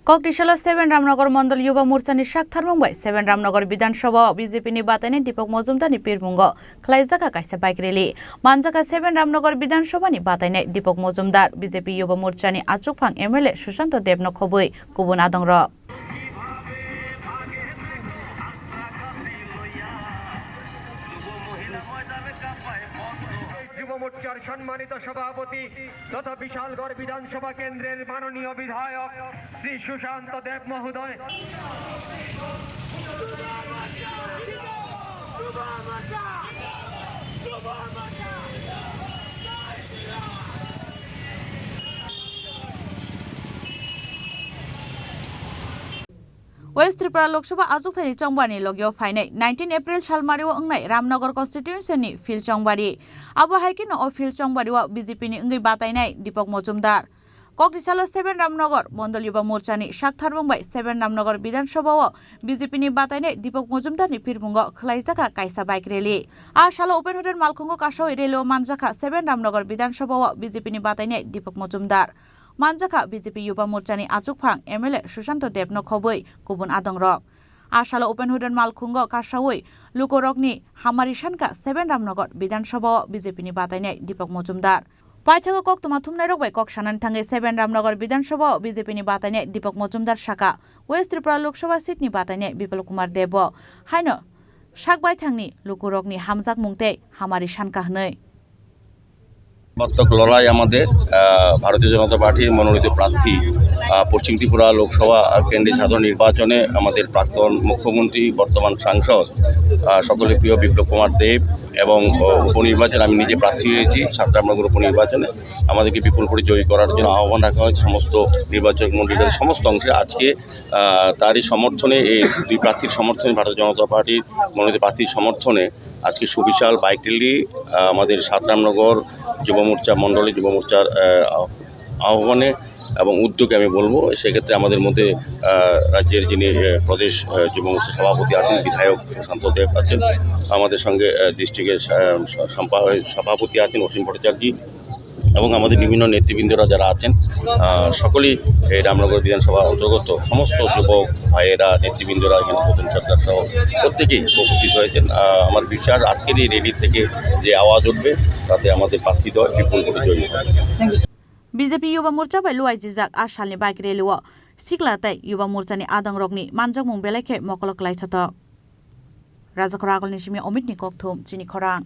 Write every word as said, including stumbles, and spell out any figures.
Koktisalo seven Ramnagar Mondol Yuba Morchani sak tharmung bai seven Ramnagar Bidhan Sabha o B J P ni batainai Deepak Majumdar ni pirmungo khwlaijakha kaisa bike rally. Manjakha seven Ramnagar Bidhan Sabha ni batainai Deepak Majumdar, B J P Yuba Morchani achukphang M L A Sushanta Deb no khobwi kubun adongrok. যুব মোর্চার সম্মানিত সভাপতি তথা বিশালগড় বিধানসভা কেন্দ্রের মাননীয় বিধায়ক শ্রী সুশান্ত দেব মহোদয়। West Tripura Lok Sabha achukthani chongbarni logio phainai nineteen April salmario wngnai Ramnagar constituency ni field chongbari. Abo hai kheno o field chongbari o B J P ni wngwi batainai Deepak Majumdar. Koktisalo seven Ramnagar Mondol Yuba Morchani sak tharmung bai seven Ramnagar Bidhan Sabha o B J P ni batainai Deepak Majumdar ni pirmungo khwlaijakha kaisa bike rally. A salo open hotel malkhungo kasawi rally o manjakha seven Ramnagar Bidhan Sabha o B J P ni batainai Deepak Majumdar. Manjakha B J P Yuba Morchani achukphang M L A Sushanta Deb no khobwi kubun adongrok. A salo open hotel malkhungo kasawi lukurokni hamari sankha seven Ramnagar Bidhan Sabha o B J P ni batainai Deepak Majumdar. Paithago koktwma thumnairok bai kok sanani thangwi seven Ramnagar Bidhan Sabha o B J P ni batainai Deepak Majumdar sakha, West Tripura Lok Sabha seat ni batainai Bipul Kumar Deb bo haino sak baithangni lukurokni hamjakmung tei hamari sankha hwnwi. সর্বাত্মক লড়াই আমাদের, আহ, ভারতীয় জনতা পার্টির মনোনীত প্রার্থী, আহ, পশ্চিম ত্রিপুরা লোকসভা কেন্দ্রে সাধারণ নির্বাচনে আমাদের প্রাক্তন মুখ্যমন্ত্রী, বর্তমান সাংসদ, আহ, সকলের প্রিয় বিপ্লব কুমার দেব এবং, আহ, উপনির্বাচনে আমি নিজে প্রার্থী হয়েছি, সাত রামনগর উপনির্বাচনে। আমাদেরকে বিপুল ভোটে জয়ী করার জন্য আহ্বান রাখা হয়েছে সমস্ত নির্বাচক মণ্ডলীর সমস্ত অংশে। আজকে, আহ, তারই সমর্থনে, এই দুই প্রার্থীর সমর্থনে, ভারতীয় জনতা পার্টির মনোনীত প্রার্থীর সমর্থনে আজকে সুবিশাল বাইক র্যালি, আহ, আমাদের সাত রামনগর যুব মোর্চা মণ্ডলে যুব মোর্চার, আহ, আহ্বানে এবং উদ্যোগে আমি বলবো। সেক্ষেত্রে আমাদের মধ্যে, আহ, রাজ্যের যিনি, আহ, প্রদেশ, আহ, যুব মোর্চা সভাপতি আছেন, বিধায়ক সুশান্ত দেব আছেন, আমাদের সঙ্গে, আহ, ডিস্ট্রিক্টের, আহ, সম্পা-, সভাপতি আছেন অসীম ভট্টাচার্য এবং আমাদের বিভিন্ন নেতৃবৃন্দরা যারা আছেন, আহ, সকলেই এই রামনগর বিধানসভা অন্তর্গত সমস্ত যুবক ভাইয়েরা, নেতৃবৃন্দরা, এখানে প্রতুল সরকার সহ প্রত্যেকেই উপস্থিত হয়েছেন। আহ, আমার বিশ্বাস আজকের এই র্যালি থেকে যে আওয়াজ উঠবে, তাতে আমাদের প্রার্থী দল বিপুল ভোটে জয়ী হবে। B J P Yuba Morcha bai luaijijak a salni bike rally o sikla tei Yuba Morchani adongrokni manjakmung belai khe mokolo kwlaithothok. Rajakhor Agulni simi Omitni kokthum chini khorang.